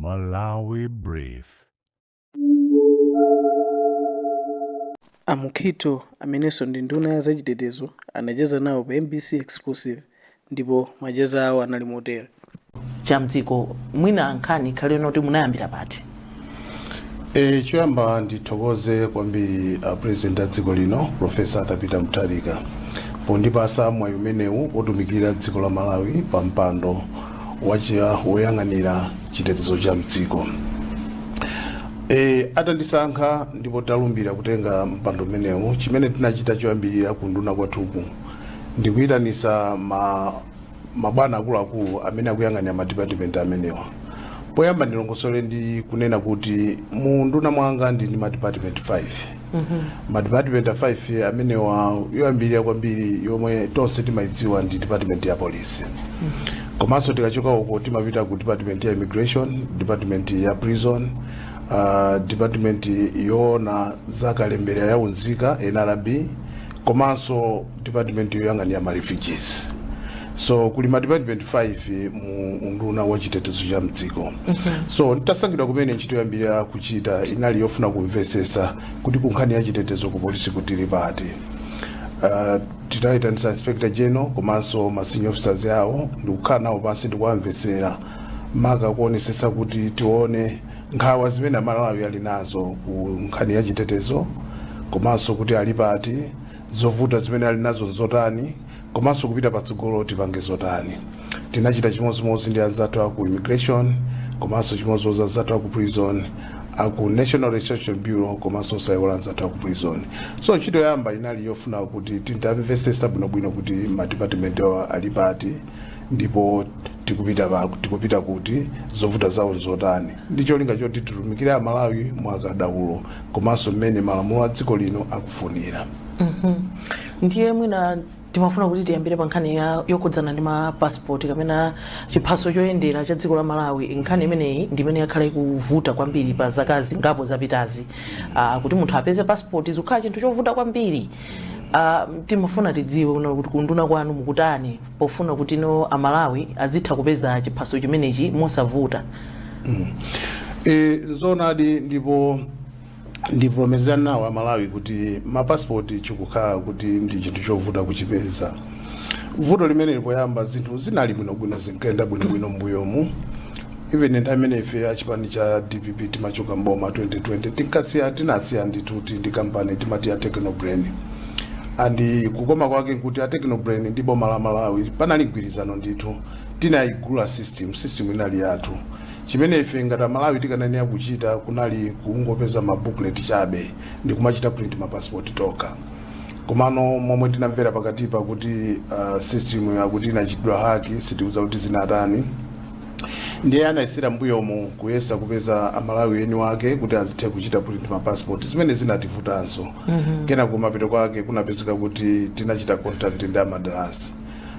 Malawi Brief. A Mukhito amenenso ndi nduna ya zachitetezo anacheza nawo pa mbc Exclusive ndipo macheza awo anali motere. Cha mdziko, mwina nkhani ikhale noti munayambira pati? Choyamba ndithokoze kwambiri a president a dziko lino, Professor Arthur Peter Mutharika, pondipasa mwayi umenewu otumikira dziko la Malawi pa mpando woyang'anira chitetezo cha mdziko. Atandisankha ndipo talumbira kutenga mpando umenewu, chimene tinachita choyambirira ku nduna kwathuku ndikuyitanisa mabwana akuluakulu amene akuyang'anira madipatimenti amenewa. Poyamba ndilongosole ndi kunena kuti mu nduna mwanga ndi madipatimenti 5. Madipatimenti 5 amenewa, yoyambirira kwambiri yomwe tonse timayidziwa ndi department ya polisi. Komanso tikachoka uko timapita ku department ya immigration, department ya prison, department yoona za kalembera ya unzika, NRB, komanso department yoyang'anira ma refugees. So kuli ma department 5 mu unduna wa chitetezo cha mdziko. So ntasankhidwa kumene, ntchito yoyambirira kuchita inali yofuna kumvesesa kuti ku nkhani ya chitetezo ku polisi kutili pati. Tinayitanisa inspector general komanso ma senior officers yawo ndikukhala nawo pansi ndikuwamvesera, maka kuonesesa kuti tione nkhawa zimene Amalawi ali nazo ku nkhani ya chitetezo, komanso kuti ali pati, zovuta zimene ali nazo nzotani, komanso kupita patsogolo tipange zotani. Tinachita chimodzimodzi ndi anzathu aku immigration, komanso chimodzimodzi anzathu aku prison, aku National Registration Bureau, komanso osayiwala anzathu aku prison. So ntchito yoyamba inali yofuna kuti tintamvesesa bwinobwino kuti madipatimenti awa ali pati ndipo tikupita kuti, zovuta zawo nzotani, ndi cholinga choti titumikire Amalawi mwakadaulo komanso mmene malamulo a dziko lino akufunira. Ndiye mwina timafuna kuti tiyambire pa nkhani yokhudzana ndi ma passport kapena chiphaso choyendera cha dziko la Malawi. Nkhani imeneyi ndi imene yakhala ikuvuta kwambiri pa zaka zingapo zapitazi, kuti munthu apeze passport zikukhala chinthu chovuta kwambiri. Timafuna tidziwe kuno kuti kunduna kwanu mukutani pofuna kuti no Amalawi azitha kupeza chiphaso chimenechi mosavuta. Zoonadi, ndipo ndivomerezana nawo Amalawi kuti mapasipoti chikukhala kuti ndi chinthu chovuta kuchipeza. Vuto limene poyamba zinthu zinali bwinobwino, zinkayenda bwinobwino m'mbuyomu. Even nthawi imene ife achipani cha DPP timachoka mboma 2020, tinasiya ndithu kuti ndi kampani timati ya Technobrain, and kukoma kwake nkuti a Technobrain ndi boma la Malawi panali mgwirizano ndithu. Tinayigula system, system inali yathu. Chimene ife ngati Amalawi tikanenera kuchita kunali kungopeza ma booklet chabe ndi kumachita print ma passport tokha. Komano momwe tinamvera pakatipa kuti system yakuti inachitidwa hack, sitikudziwa kuti zinatani. Ndiye anayesera mbuyomu kuyesa kupeza Amalawi eni wake kuti azithe kuchita print ma passport, zimene zinativutanso. Kena kumapeto kwake kunapezeka kuti tinachita contract ndi Amadarasi,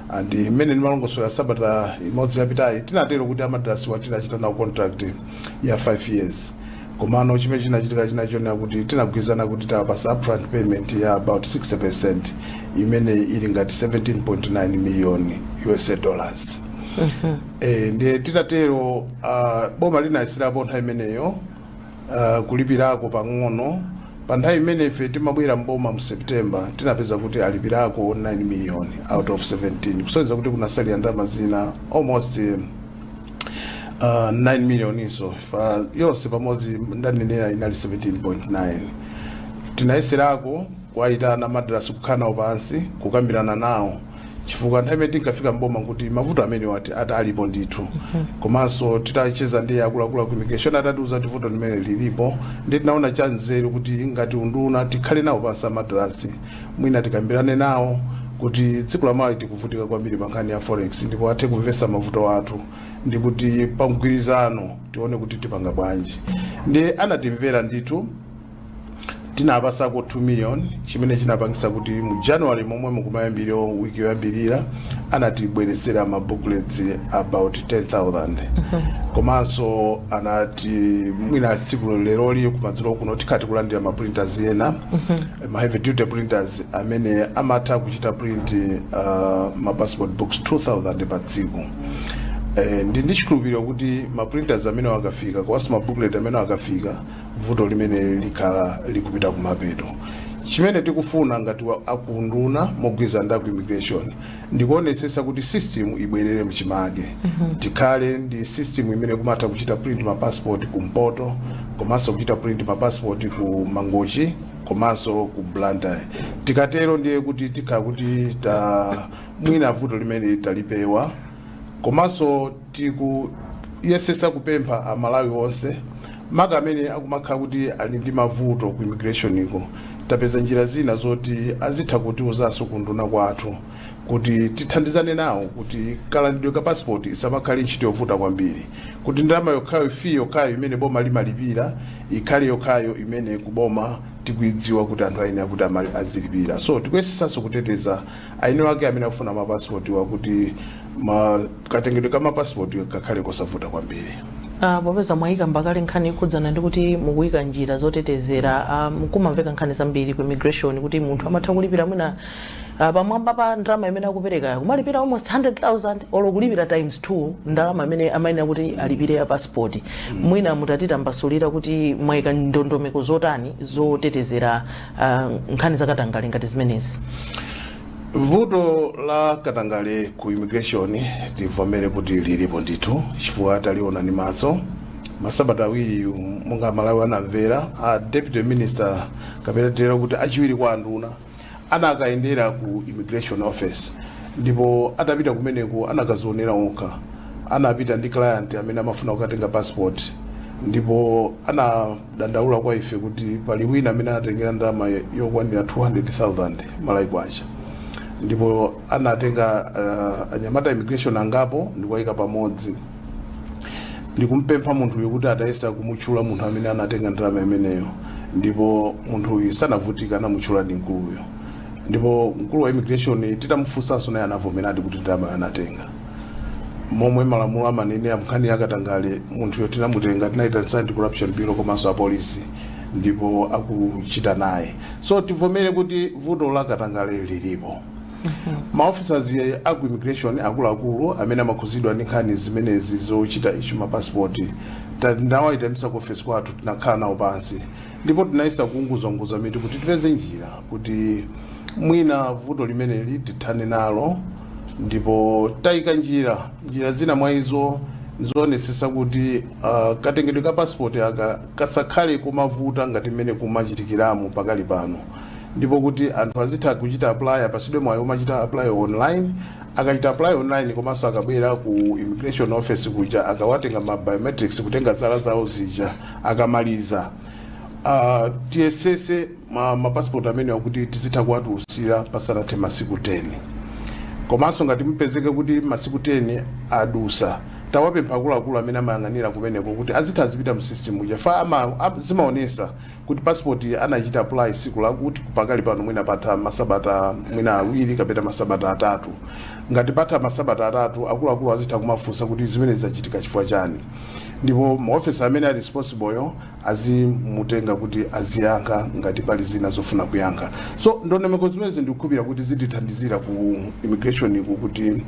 and mmene ndimalongosola sabata imodzi yapitayi, tinatero kuti Amadarasi wa tinachita nawo contract ya 5 years. Komano chimene chinachitika chinachionera kuti tinagwirizana kuti tawapasa upfront payment ya about 60%, imene ili ngati 17.9 million USA dollars. Ndiye titatero, boma linayeserapo nthawi imeneyo kulipirako pang'ono. Pa nthawi imene ife timabwera mboma mu September, tinapeza kuti alipirako 9 million out of 17, kusonyeza kuti kunasalira ndalama zina almost 9 million inso. Fa yonse pamodzi ndanenera inali 17.9. Tinayeserako kuwayitana Madrasi, kukhala nawo pansi, kukambirana nawo, chifukwa nthawi imene tinkafika mboma kuti mavuto amene wati ati alipo ndithu. Komanso titacheza ndi akuluakulu aku immigration, atatiuza kuti vuto limene lilipo, ndi tinaona cha nzeru kuti ngati unduna tikhale nawo pansi Amadrasi, mwina tikambirane nawo kuti dziko la Malawi tikuvutika kwambiri pa nkhani ya forex, ndipo athe kumvesa mavuto athu ndi kuti pa mgwirizano tione kuti tipanga bwanji. Ndi anatimvera ndithu. Tinapasako 2 million, chimene chinapangisa kuti mu January momwe mukumayambiro, wiki yoyambirira, anatibweresera ma booklets about 10,000. Komanso anati mwina tsiku leroli kumadzulo kuno tikhati kulandira ma printers ena, ma heavy duty printers amene amatha kuchita print ma passport books 2000 pa tsiku. Ndi chikhulupiriro kuti ma printers amene akafika komanso ma booklet amene akafika, vuto limene likhala likupita kumapeto. Chimene tikufuna ngati akunduna mogwirizana ndi aku immigration ndikuonesesa kuti system ibwerere mchimake. Tikhale ndi system imene kumatha kuchita print ma passport kumpoto, komanso kuchita print ma passport ku Mangochi, komanso ku Blantyre. Tikatero ndiye kuti tikhala kuti ta mwina vuto limene talipewa. Komanso tikuyesesa kupempha Amalawi onse, maka amene akumakhala kuti ali ndi mavuto ku immigration iko, tapeza njira zina zoti azitha kutiuzanso kunduna kwathu kuti tithandizane nawo kuti kalandidwe ka passport isamakhale ntchito yovuta kwambiri, kuti ndalama yokhayo, fee yokhayo imene boma limalipira, ikhale yokhayo imene kuboma tikuidziwa kuti anthu ayenera kuti azilipira. So tikuyesesanso kuteteza eni ake amene akufuna mapasipoti wa kuti katengedwe ka mapasipoti kakhale kosavuta kwambiri. Popeza mwayika mbakale nkhani ikhudzana ndi kuti mukuyika njira zotetezera, kumamveka nkhani zambiri ku immigration kuti munthu amatha kulipira mwina pamwamba pa ndalama imene akupereka, kumalipira almost 100,000 olo kulipira times 2 ndalama imene amayenera kuti alipire ya passport. Mwina mutatitambasulira kuti mwayika ndondomeko zotani zotetezera nkhani zakatangale ngati zimenezi? Vuto la katangale ku immigration tivomere kuti lilipo ndithu, chifukwa taliona ndi maso. Masabata 2, monga Malawi anamvera, a deputy minister, kapena tera kuti achiwiri kwa anduna, anakayendera ku immigration office, ndipo atapita kumeneko anakazionera okha. Anapita ndi client amene amafuna kukatenga passport, ndipo anadandaula kwa ife kuti pali wina amene anatengera ndalama yokwanira 200,000 Malawi kwacha, ndipo anatenga anyamata immigration angapo ndikuwayika pamodzi ndikumpempha munthuyu kuti atayesa kumutchula munthu amene anatenga ndalama imeneyo. Ndipo munthuyu sanavutika, anamutchula ndi mkuluyo, ndipo mkulu wa immigration titamufunsanso naye anavomeradi kuti ndalama anatenga. Momwe malamulo amanenera nkhani yakatangale, munthuyo tinamutenga, tinaita Anti Corruption Bureau komanso apolisi, ndipo akuchita naye. So tivomere kuti vuto la katangale lilipo. Maofficers aku immigration akuluakulu amene amakhuzidwa ndi nkhani zimenezi zochita issue mapassport tinawayitanisa ku office kwathu, tinakhala nawo pansi, ndipo tinayesa kuunguzanguza mitu kuti tipeze njira kuti mwina vuto limeneli tithane nalo. Ndipo tayika njira zina mwa izo nzoonesesa kuti katengedwe ka passport aka kasakhale kumavuta ngati mmene kumachitikiramo pakali pano, ndipo kuti anthu azitha kuchita apply, apasidwe mwayi omachita apply online. Akachita apply online komanso akabwera ku immigration office kuja, akawatenga ma biometrics, kutenga zala zawo zija, akamaliza, tiyesese ma passport amene akuti tizitha kuwatulutsira pasanathe masiku 10. Komanso ngati mupezeke kuti masiku 10 adusa, tawapempha akuluakulu amene amayang'anira kumeneko kuti azitha azipita mu system uja fa zimaonesa kuti passport anachita apply siku lakuti, pakali pano mwina patha masabata mwina 2 kapena masabata 3. Ngati patha masabata 3, akuluakulu azitha kumafunsa kuti zimene zachitika chifukwa chani, ndipo maofisa amene ali responsible yo azimutenga kuti aziyankha ngati pali zina zofuna kuyankha. So ndondomeko zimenezi ndikukhulupirira kuti zitithandizira ku immigration iku kuti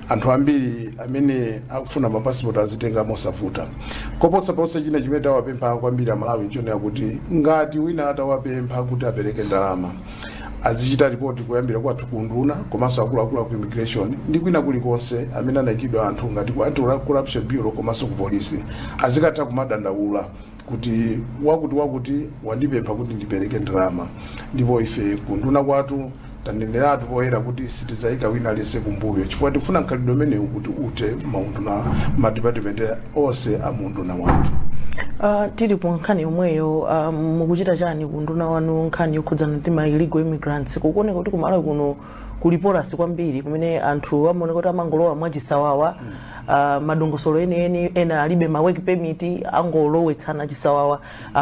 anthu ambiri amene akufuna mapasipoti azitenga mosavuta. Koposa ponse, china chimene tawapempha kwambiri Amalawi nchonera kuti ngati wina atawapempha kuti apereke ndalama, azichita ripoti kuyambira kwathu kunduna komanso akuluakulu aku immigration ndi kwina kulikonse amene anayikidwa anthu ngati ku Anti Corruption Bureau komanso ku polisi, azikatha kumadandaula kuti wakuti wakuti wandipempha kuti ndipereke ndalama. Ndipo ife kunduna kwathu taneneratu poyera kuti sitizayika wina aliyense kumbuyo, chifukwa tifuna mkhalidwe umenewu kuti ute maunduna, madipatimenti onse a munduna mwathu. Tili ku nkhani yomweyo, mukuchita chani kunduna wanu nkhani yokhudzana ndi ma illegal immigrants? Kukuoneka kuti kumalawi kuno kuli porous kwambiri, kumene anthu amaoneka kuti amangolowa mwachisawawa, madongosolo enieni ena alibe ma work permit, angolowetsana chisawawa.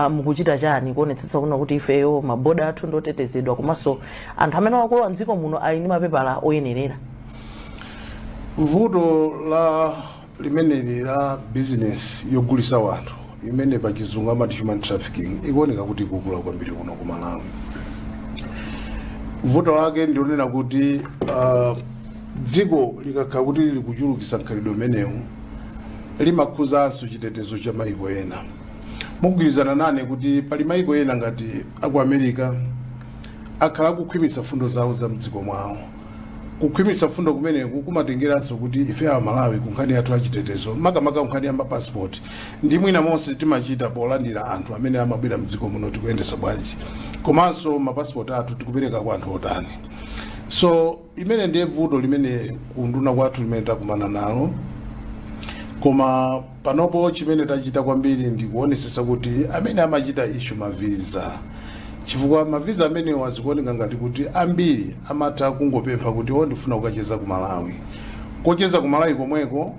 Mukuchita chani kuonetsetsa kuona kuti ifeyo maboda athu ndotetezedwa, komanso anthu amene akulowa mdziko muno ali ndi mapepala oyenerera? Vuto la limeneli la business yogulisa wanthu, imene pa Chizungu amati human trafficking, ikuoneka kuti ikukula kwambiri kuno ku Malawi. Vuto lake ndionena kuti dziko likakhala kuti likuchulukisa mkhalidwe umenewu, Limakhuzanso chitetezo cha maiko ena. Mugwirizana nane kuti pali maiko ena ngati aku America akhala akukhwimitsa fundo zawo za mdziko mwawo. Kukhwimitsa fundo kumeneku kumatengeranso kuti ife a Malawi, ku nkhani yathu yachitetezo, makamaka nkhani ya mapasipoti ndi mwina monse timachita polandira anthu amene amabwera mdziko muno, tikuyendesa bwanji, komanso mapasipoti athu tikupereka kwa anthu otani. So imene ndiye vuto limene kunduna kwathu limene takumana nalo. Koma panopo chimene tachita kwambiri ndi kuonesesa kuti amene amachita issue mavisa, chifukwa mavisa amenewo azikuoneka ngati kuti ambiri amatha kungopempha kuti o, ndifuna kukacheza ku Malawi. Kocheza ku Malawi komweko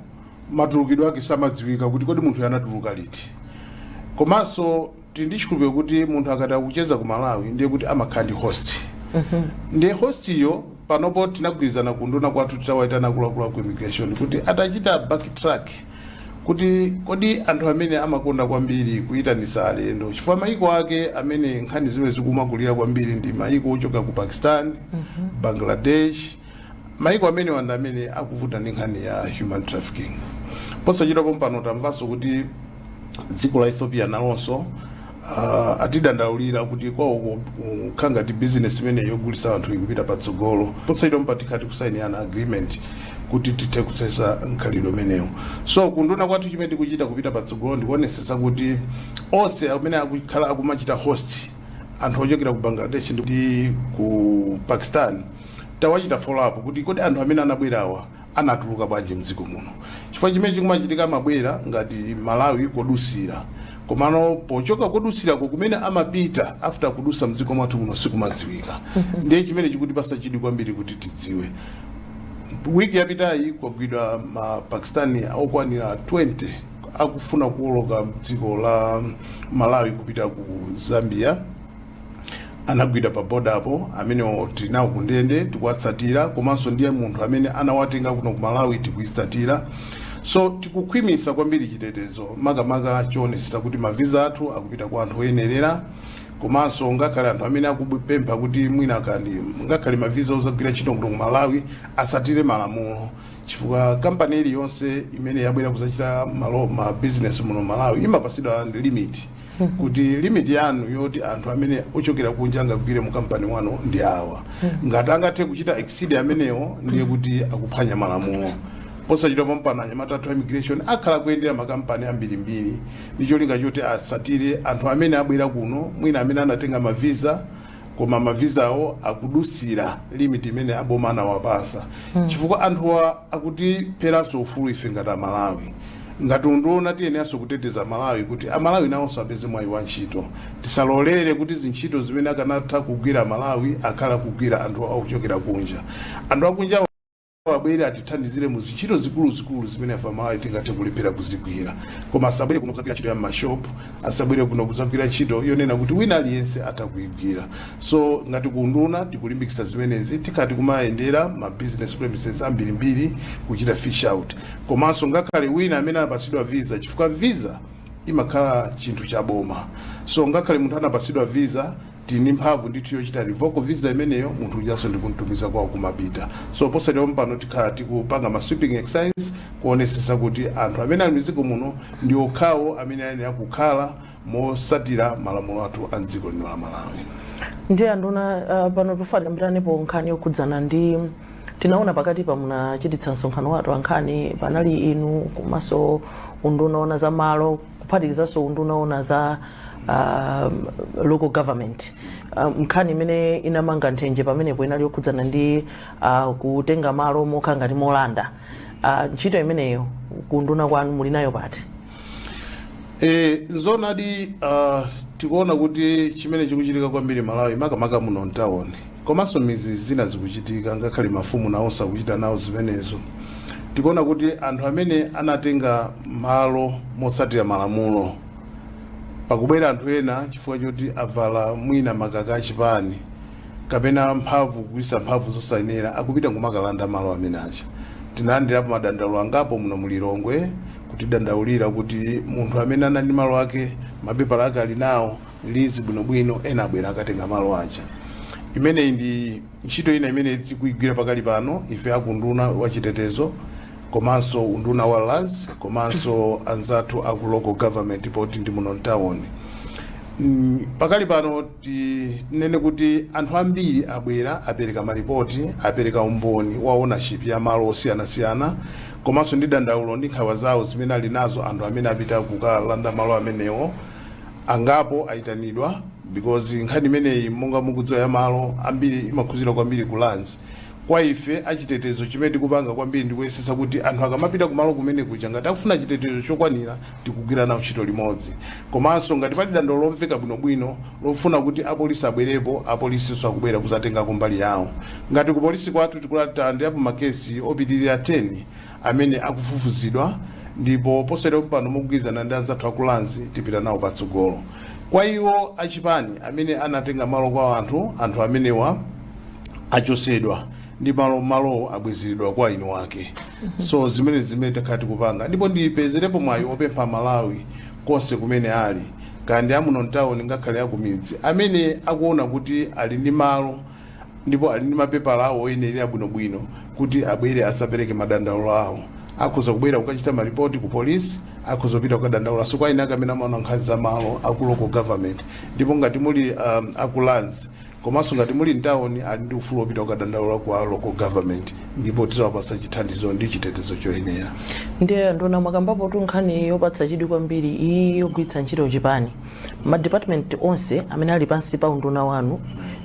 matulukidwe ake samadziwika kuti kodi munthu anatuluka liti. Komanso tili ndi chikhulupiriro kuti munthu akati akucheza ku Malawi, ndiye kuti amakhala ndi host. Ndiye host iyo, panopo tinagwirizana kunduna kwathu titawayitana akuluakulu ku immigration kuti atachita backtrack kuti kodi anthu amene amakonda kwambiri kuyitanisa alendo, chifukwa maiko ake amene nkhani zimene zikumakulira kwambiri ndi maiko ochoka ku Pakistan, Bangladesh. Maiko amene wanda amene akuvuta ndi nkhani ya human trafficking. Posachedwapo pano tamvanso kuti dziko la Ethiopia nalonso atidandaulira kuti kwawoko kukhala ngati business imene yogulitsa anthu ikupita patsogolo. Posachedwa mpatikati kusainirana agreement kuti tithe kutsesa mkhalidwe umenewu. So kunduna kwathu chimene tikuchita kupita patsogolo ndikuonesesa kuti onse amene akukhala akumachita host anthu ochokera ku Bangladesh ndi ku Pakistan, tawachita follow up kuti kodi anthu amene anabwerawa anatuluka bwanji mdziko muno. Chifukwa chimene chikumachitika, amabwera ngati Malawi kodusira, komano pochoka kodusirako, kumene amapita after kudusa mdziko mwathu muno sikumadziwika. Ndiye chimene chikutipasa chidwi kwambiri kuti tidziwe, wiki yapitayi kwagwidwa ma Pakistani okwanira 20 akufuna kuwoloka mdziko la Malawi kupita ku Zambia. Anagwidwa pa border apo. Amene tinawo kundende tikuwatsatira, komanso ndiye munthu amene anawatenga kuno ku Malawi tikuitsatira. So tikukhwimisa kwambiri chitetezo, makamaka chionesesa kuti mavisa athu akupita kwa anthu oyenerera, komanso ngakhale anthu amene akupempha kuti mwina kandi ngakhale mavisa ozagwira ntchito kuno ku Malawi asatire malamulo, chifukwa kampani iliyonse imene yabwera kuzachita malo ma business muno Malawi imapasidwa ndi limit, kuti limit yanu yoti anthu amene ochokera kunja angagwire mu kampani wanu ndi awa. Ngati angathe kuchita exceed amenewo, ndiye kuti akuphwanya malamulo. Posachedwa pompano anyamata athu a immigration akhala kuyendera makampani ambirimbiri ndi cholinga choti asatire anthu amene abwera kuno, mwina amene anatenga mavisa koma mavisawo akudusira limit imene aboma anawapasa, chifukwa anthuwa akutipheranso ufulu ife ngati Amalawi. Ngati unduna tiyeneranso kuteteza Malawi kuti Amalawi nawonso apeze mwayi wa ntchito. Tisalolere kuti zintchito zimene akanatha kugwira Malawi akhala kugwira anthu akuchokera kunja. Anthu akunja abwere atithandizire mu zintchito zikuluzikulu zimene ife Amalawi tingathe kulephera kuzigwira, koma asabwere kuno kuzagwira ntchito ya m'mashopu, asabwere kuno kuzagwira ntchito yonena kuti wina aliyense atha kuyigwira. So ngati kunduna tikulimbikitsa zimenezi. Tikhati kumayendera ma business premises ambirimbiri kuchita fish out, komanso ngakhale wina amene anapasidwa visa, chifukwa visa imakhala chinthu cha boma. So ngakhale munthu anapasidwa visa, tili ndi mphamvu ndithu yochita revoke visa imeneyo, munthu ujanso ndikumtumiza kwawo kumapita. So posachedwa pano tikhala tikupanga ma sweeping exercise kuonesesa kuti anthu amene ali mdziko muno ndi okhawo amene ayenera kukhala mosatira malamulo athu a mdziko lino la Malawi. Ndiye anduna, pano tofaniranipo nkhani yokhudzana ndi tinaona pakati pa munachititsa msonkhano wathu ankhani, panali inu komanso unduna ona za malo, kuphatikizanso unduna ona za local government. Nkhani imene inamanga nthenje pamenepo inali yokhudzana ndi kutenga malo mokhala ngati molanda. Ntchito imeneyo kunduna kwanu muli nayo pati? E, nzoonadi, tikuona kuti chimene chikuchitika kwambiri Malawi, makamaka muno mtawuni komanso mizi zina zikuchitika, ngakhale mafumu nawonso akuchita nawo zimenezo. Tikuona kuti anthu amene anatenga malo motsatira malamulo, pakubwera anthu ena chifukwa choti avala mwina makaka achipani kapena mphamvu, kugwiritsa mphamvu zosayenera, akupita kumakalanda malo amene aja. Tinalandirapo madandaulo angapo muno mulilongwe kutidandaulira kuti munthu amene anali ndi malo ake, mapepala ake ali nawo lizi bwinobwino, ena abwera akatenga malo aja. Imeneyi ndi ntchito ina imene tikuyigwira pakali pano ife akunduna wachitetezo. Komanso unduna wa Lands, komanso anzathu aku local government poti ndi muno mtawuni. Pakali pano tinene kuti anthu ambiri abwera, apereka maripoti, apereka umboni wa ownership ya malo osiyanasiyana, komanso ndi dandaulo ndi nkhawa zawo zimene ali nazo anthu amene apita kukalanda malo amenewo. Angapo ayitanidwa because nkhani imeneyi, monga mukudziwa, ya malo ambiri imakhuzira kwambiri ku Lands. Kwa ife achitetezo, chimene tikupanga kwambiri ndikuyesesa kuti anthu akamapita kumalo kumene kuja, ngati akufuna chitetezo chokwanira, tikugwira nawo ntchito limodzi. Komanso ngati pali dandaulo lomveka bwinobwino lofuna kuti apolisi abwerepo, apolisinso akubwera kuzatengako mbali yawo. Ngati ku polisi kwathu tikulata ndi apo makesi opitirira 10 amene akufufuzidwa, ndipo posachedwa pano mogwirizana ndi anzathu aku Lands tipita nawo patsogolo. Kwa iwo achipani amene anatenga malo kwa anthu, anthu amenewa achosedwa ndi malowo abwezeredwa kwa eni wake. So zimene takhala tikupanga, ndipo ndipezerepo mwayi opempha Malawi konse kumene ali, kandi amuno mtawuni ngakhale akumidzi, amene akuona kuti ali ndi malo ndipo ali ndi mapepala awo oyenerera bwinobwino, kuti abwere asapereke madandaulo awo. Akhoza kubwera kukachita maripoti ku polisi, akhoza kupita kukadandaula kwa eni ake amene amaona nkhani za malo aku local government. Ndipo ngati muli aku Lands, komanso ngati muli mtawuni, ali ndi ufulu wopita kukadandaula kwa local government, ndipo tizawapasa chithandizo ndi chitetezo choyenera. Ndiye nduna, mwakambapo tu nkhani yopatsa chidwi kwambiri iyi yogwiritsa ntchito chipani. Ma department onse amene ali pansi pa unduna wanu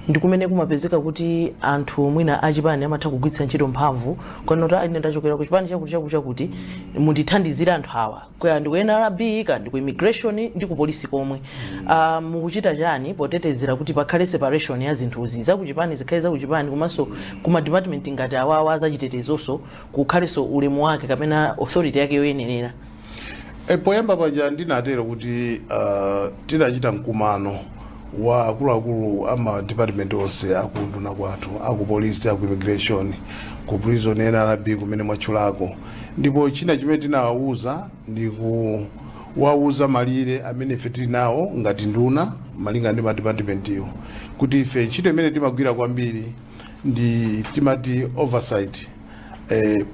ndi kumene kumapezeka kuti anthu mwina achipani amatha kugwiritsa ntchito mphamvu kwanoti, "Ine ndachokera ku chipani chakuti chakuti chakuti, mundithandizire anthu awa," kaya ndi ku NRB, kaya ndi ku immigration, ndi ku polisi komwe. Mukuchita chani potetezera kuti pakhale separation ya zinthuzi, zakuchipani zikhale zakuchipani, komanso kuma department ngati awawa zachitetezonso kukhalenso ulemu wake kapena authority yake yoyenerera? Poyamba paja ndinatero kuti tidachita mkumano wa akuluakulu ama department onse akunduna kwathu, aku polisi, aku immigration, ku prison, NRB kumene mwatchulako. Ndipo china chimene tinawawuza ndi kuwawuza malire amene ife tili nawo ngati nduna malinga ndi ma department iwo, kuti ife ntchito imene timagwira kwambiri ndi timati oversight,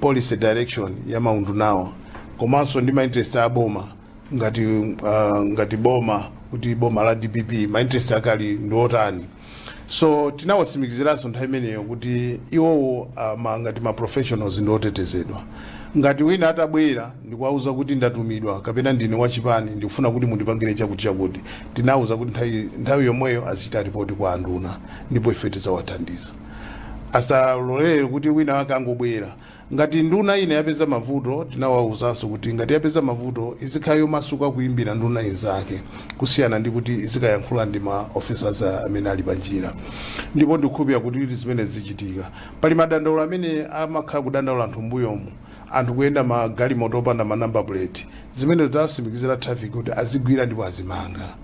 policy direction ya maundunawo, komanso ndi ma interest a boma ngati boma, kuti boma la DPP ma interest ake ali ndi otani. So tinawasimikiziranso nthawi imeneyo kuti iwowo ngati ma professionals ndi otetezedwa. Ngati wina atabwera ndikuwauza kuti ndatumidwa kapena ndine wachipani, ndikufuna kuti mundipangire chakuti chakuti, tinawuza kuti nthawi yomweyo azichita ripoti kwa anduna ndipo ife tidzawathandiza. Asalolere kuti wina wake angobwera. Ngati nduna ina yapeza mavuto, tinawawuzanso kuti ngati yapeza mavuto izikhala yomasuka kuimbira nduna inzake, kusiyana ndi kuti izikayankhula ndi ma officers amene ali panjira. Ndipo ndikukhulupirira kuti zimene zichitika, pali madandaulo amene amakhala kudandaula anthu mbuyomu, anthu kuyenda magalimoto opanda ma number plate, zimene zatsimikizira traffic kuti azigwira ndipo azimanga.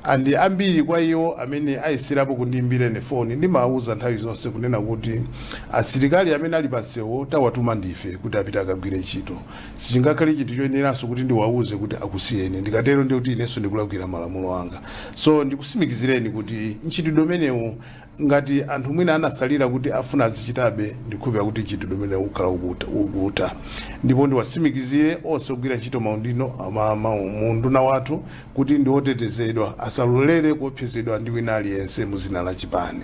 And ambiri kwa iwo amene ayeserapo kundiyimbira ine foni, ndimawuza nthawi zonse kunena kuti asilikali amene ali pansewo tawatuma ndife kuti apite akagwire ntchito. Sichingakhale chinthu choyeneranso kuti ndiwawuze kuti akusiyeni. Ndikatero ndi kuti inenso ndikulakwira malamulo anga. So ndikusimikizireni kuti mchitidwe umenewu, ngati anthu mwina anatsalira kuti afuna azichitabe, ndikhulupirira kuti mchitidwe umenewu ukhala ukuta. Ndipo ndiwasimikizire onse ogwira ntchito maundino mu unduna wathu kuti ndi otetezedwa, asalolere kuopsezedwa ndi wina aliyense mu zina la chipani.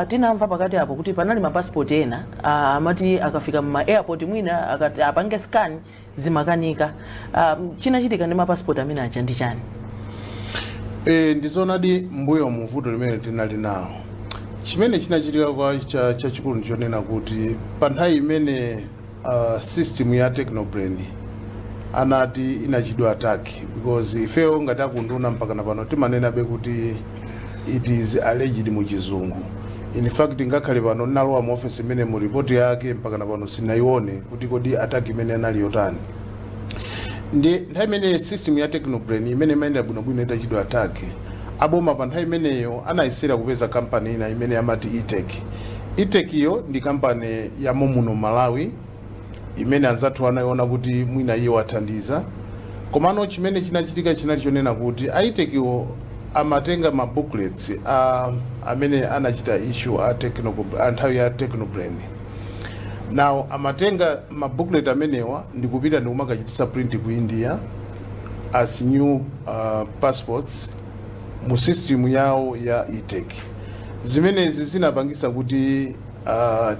Tinamva pakati apo kuti panali mapasipoti ena amati akafika mma airport, mwina akati apange scan zimakanika. Chinachitika ndi mapasipoti amene aja ndi chani? Ndizoonadi, mbuyo muvuto limene tinali nawo, chimene chinachitika kwa chachikulu ndichonena kuti pa nthawi imene system ya Technobrain anati inachidwa attack, because ifeyo ngati akunduna mpaka na pano timanenabe kuti it is alleged mu Chizungu. In fact, ngakhale pano ndinalowa mu office imene mu report yake mpaka na pano sinayione kuti kodi attack imene anali yotani. Ndi nthawi imene system ya Technobrain imene imayenda bwinobwino itachidwa attack, aboma pa nthawi imeneyo anayesera kupeza kampani ina imene amati Etech. Etech iyo ndi kampani ya momuno Malawi imene anzathu anayiona kuti mwina iye wathandiza. Komano chimene chinachitika chinali chonena kuti a Etech-wo amatenga ma booklets amene anachita issue a nthawi ya Technobrain. Now amatenga ma booklet amenewa ndikupita ndikumakachitisa print ku India as new passports mu system yawo ya eTech. Zimenezi zinapangisa kuti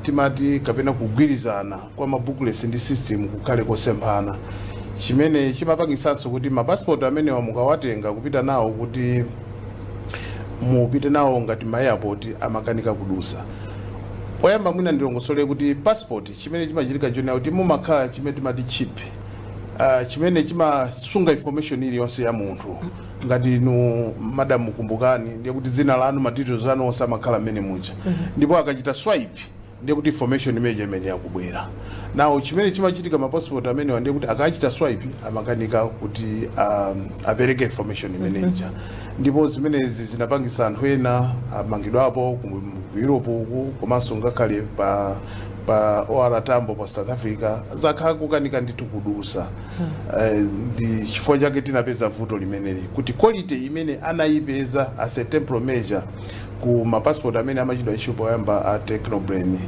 timati kapena kugwirizana kwa ma booklets ndi system kukhale kosemphana, chimene chimapangisanso kuti ma passport amenewa mukawatenga kupita nawo kuti mupite nawo ngati ma airport, amakanika kudusa. Poyamba mwina ndilongosole kuti passport chimene chimachitika chonena kuti mumakhala chimene timati chip, chimene chimasunga information iliyonse ya munthu. Ngati inu madam kumbukani, ndiye kuti dzina lanu, ma details anu onse amakhala mmene muja, ndipo akachita swipe ndiye kuti information imeneja imene yakubwera. Now chimene chimachitika, ma passport amenewa ndiye kuti akachita swipe amakanika kuti apereke information imeneja, ndipo zimenezi zinapangisa anthu ena amangidwapo ku Europe uku, komanso ngakhale pa OR Tambo pa South Africa zakhala kukanika ndithu kudusa. Ndi chifukwa chake tinapeza vuto limeneli kuti quality imene anayipeza as a temporal measure ku ma passport amene amachidwa issue poyamba a Technobrain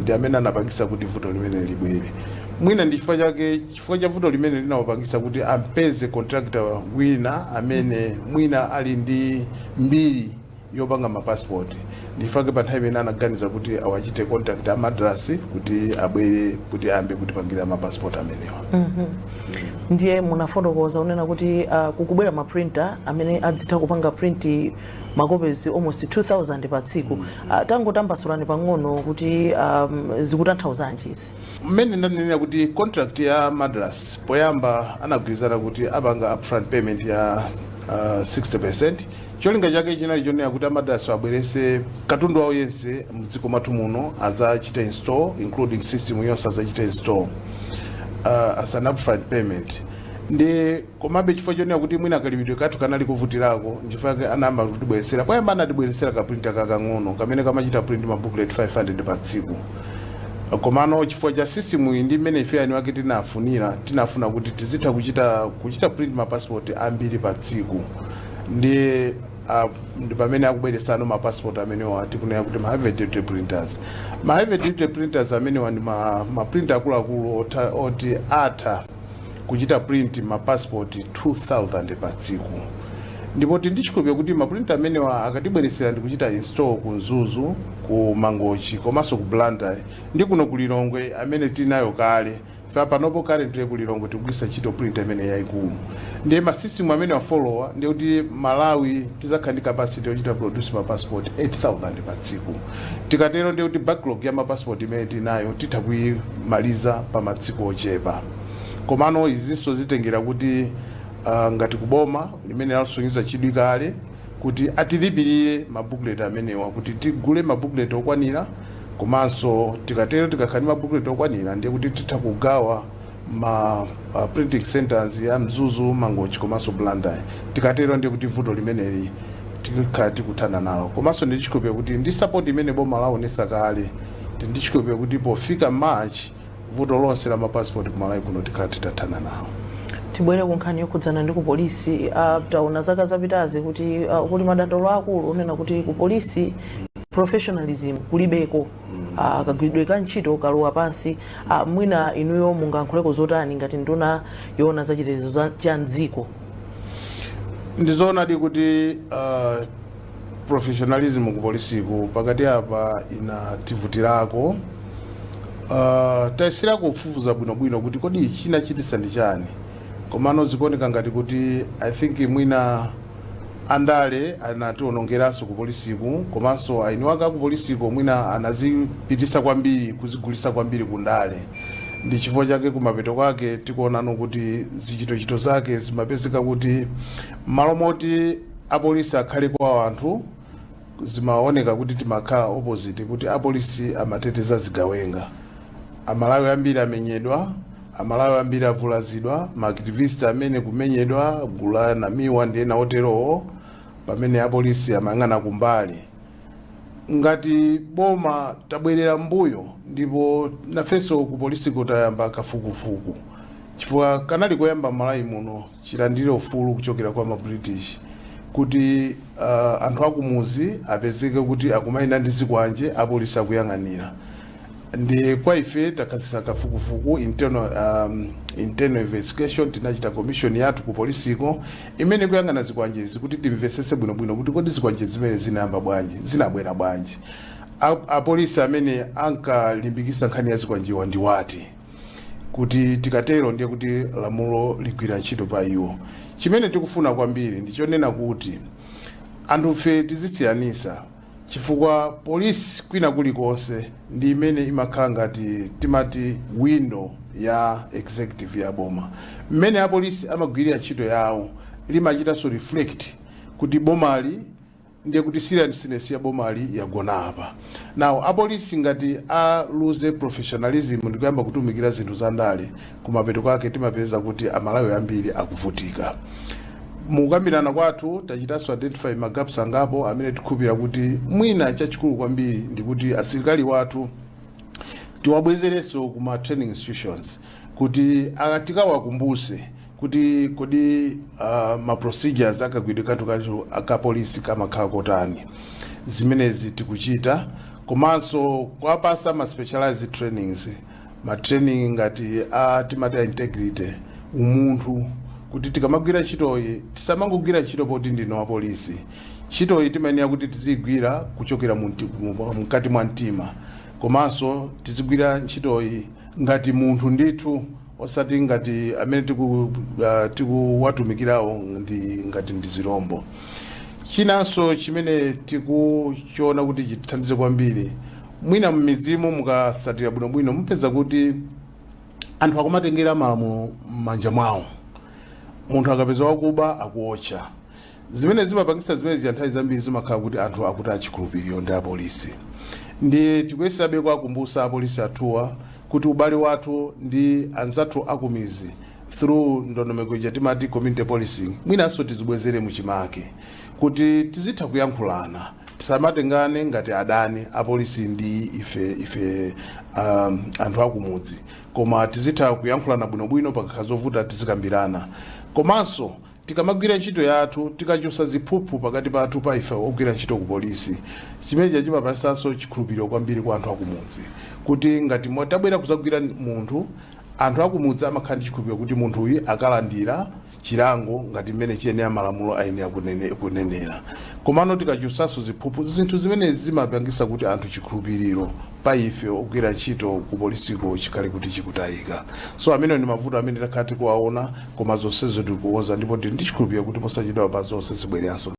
ndi amene anapangisa kuti vuto limene libwere. Mwina ndi chifukwa chake, chifukwa cha vuto limene linawapangisa kuti ampeze contractor wina amene mwina ali ndi mbiri yopanga ma passport. Ndifake pa nthawi imene anaganiza kuti awachite contact a Madras kuti abwere kuti ayambe kutipangira ma passport amenewa. Ndiye munafotokoza unena kuti kukubwera ma printer amene adzitha kupanga print ma copies almost 2000 pa tsiku. Tangotambasulani pang'ono kuti zikutanthauzanji izi? Mmene ndanenera kuti contract ya Madras poyamba anagwirizana kuti apanga upfront payment ya 60. Cholinga chake chinali chonena kuti a Madras abwerese katundu wawo yense mdziko mwathu muno, azachita install, including system yonse azachita install as an upfront payment. Ndi komabe chifukwa chonena kuti mwina kalipidwe kathu kanali kuvutirako, nchifukwa chake anayamba kutibweresera. Poyamba anatibweresera ka printer kakang'ono kamene kamachita print ma booklet 500 pa tsiku. Komano chifukwa cha system iyi ndi mmene ife ani wake tinafunira, tinafuna kuti tizitha kuchita print ma passport ambiri pa tsiku, ndi pamene akubweresano ma passport amenewa tikunena kuti ma heavy duty printers. Ma heavy duty printers amenewa ndi ma printer akuluakulu oti atha kuchita print ma passport 2000 pa tsiku. Ndipo tindichikhulupirira kuti ma printer amenewa akatibweresera ndi kuchita install ku Mzuzu, ku Mangochi komanso ku Blantyre ndi kuno ku Lilongwe amene tinayo kale. Fa panopo currently ku Lilongwe tikugwiritsa ntchito printer imene yayikulu, ndiye ma system amene wafollowa, ndiye kuti Malawi tizakhala ndi capacity yochita produce ma passport 8000 pa tsiku. Tikatero ndiye kuti backlog ya ma passport imene tinayo titha kuyimaliza pa matsiku ochepa. Komano izinso zitengera kuti ngati kuboma limene lasonyeza chidwi kale kuti atilipirire ma booklet amenewa kuti tigule ma booklet okwanira. Komanso tikatero, tikakhala ndi ma booklet okwanira, ndiye kuti titha kugawa ma printing centers ya Mzuzu, Mangochi komanso Blantyre. Tikatero ndiye kuti vuto limeneli tikakhala tikuthana nalo. Komanso ndichikhulupirira kuti ndi support imene boma laonesa kale, ndichikhulupirira kuti pofika March vuto lonse la ma passport kumalawi kuno tikhala titathana nawo. Tibwere ku nkhani yokhudzana ndi ku polisi. Taona zaka zapitazi kuti kuli madandaulo akulu onena kuti ku polisi professionalism kulibeko, kagwiridwe ka ntchito kalowa pansi. Mwina inuyo mungayankhuleko zotani ngati nduna yoona zachitetezo cha mdziko? Ndizoonadi kuti professionalism ku polisiku pakati apa inativutirako. Tayesera kufufuza bwinobwino kuti kodi chinachitisa ndi chani, komano zikuoneka ngati kuti I think mwina andale anationongeranso ku polisiku, komanso aini wake aku polisiko mwina anazipitisa kwambiri, kuzigulisa kwambiri ku ndale. Ndi chifukwa chake kumapeto kwake tikuonano kuti zichitochito zake zimapezeka kuti malo moti apolisi akhale kwa anthu, zimaoneka kuti timakhala opposite, kuti apolisi amateteza zigawenga. Amalawi ambiri amenyedwa, Amalawi ambiri avulazidwa, ma activist amene kumenyedwa, gulu la Namiwa ndi ena oterowo, pamene apolisi amayang'ana kumbali. Ngati boma tabwerera mbuyo, ndipo nafenso ku polisiko tayamba kafukufuku, chifukwa kanali koyamba Malawi muno chilandire ufulu kuchokera kwa ma British kuti anthu akumuzi apezeke kuti akumayenda ndi zikwanje, apolisi akuyang'anira. Ndi kwa ife takhazikitsa kafukufuku, internal investigation. Tinachita commission yathu ku polisiko imene kuyang'ana zikwanjezi kuti timvesese bwinobwino kuti kodi zikwanje zimene zinayamba bwanji, zinabwera bwanji, apolisi amene ankalimbikitsa nkhani ya zikwanjiwa ndi wati, kuti tikatero ndiye kuti lamulo ligwira ntchito pa iwo. Chimene tikufuna kwambiri ndichonena kuti anthufe tizisiyanisa, chifukwa polisi kwina kulikonse ndi imene imakhala ngati timati window ya executive ya boma. Mmene apolisi amagwirira ntchito yawo limachitanso reflect kuti bomali, ndiye kuti seriousness ya bomali yagona apa. Now apolisi ngati a lose professionalism ndikuyamba kutumikira zinthu za ndale, kumapeto kwake timapeza kuti Amalawi ambiri akuvutika. Mukambirana kwathu tachitanso identify ma gaps angapo amene tikhulupira kuti mwina chachikulu kwambiri ndikuti asilikali wathu tiwabwezerenso kuma training institutions kuti tikawakumbuse kuti kodi ma procedures akagwidwe kanthu kathu akapolisi kamakhala kotani. Zimenezi tikuchita, komanso kuwapasa ma specialized trainings, ma training ngati a timati a integrity, umunthu, kuti tikamagwira ntchitoyi tisamangogwira ntchito poti ndino apolisi. Ntchitoyi timayenera kuti tizigwira kuchokera mkati mwa mtima, komanso tizigwira ntchitoyi ngati munthu ndithu, osati ngati amene tikuwatumikirawo ndi ngati ndi zirombo. Chinanso chimene tikuchiona kuti chithandize kwambiri, mwina m'midzimu mukasatira bwinobwino mupeza kuti anthu akumatengera malamulo m'manja mwawo. Munthu akapeza wakuba akuotcha. Zimene zimapangisa zimene zija nthawi zambiri zimakhala kuti anthu akuti achikhulupiriro ndi apolisi. Ndi tikuyesabe kuwakumbusa apolisi athuwa kuti ubale wathu ndi anzathu akumizi through ndondomeko ija timati community policing mwinanso tizibwezere muchimake, kuti tizitha kuyankhulana, tisamatengane ngati adani, apolisi ndi ife anthu akumudzi, koma tizitha kuyankhulana bwinobwino. Pakakhala zovuta tizikambirana, komanso tikamagwira ntchito yathu tikachosa ziphuphu pakati pathu pa ife ogwira ntchito ku polisi, chimenechi chimapasanso chikhulupiriro kwambiri kwa anthu akumudzi, kuti ngati tabwera kuzagwira munthu, anthu akumudzi amakhala ndi chikhulupiriro kuti munthu uyu akalandira chilango ngati mmene chiyenera malamulo ayenera kunenera. Komano tikachosanso ziphuphu, zinthu zimenezi zimapangisa kuti anthu chikhulupiriro pa ife ogwira ntchito ku polisiko chikhale kuti chikutayika. So amene ndi mavuto amene takhala tikuwaona, koma zonsezo tikukonza, ndipo tili ndi chikhulupiriro kuti posachedwa pa zonse zibwereranso.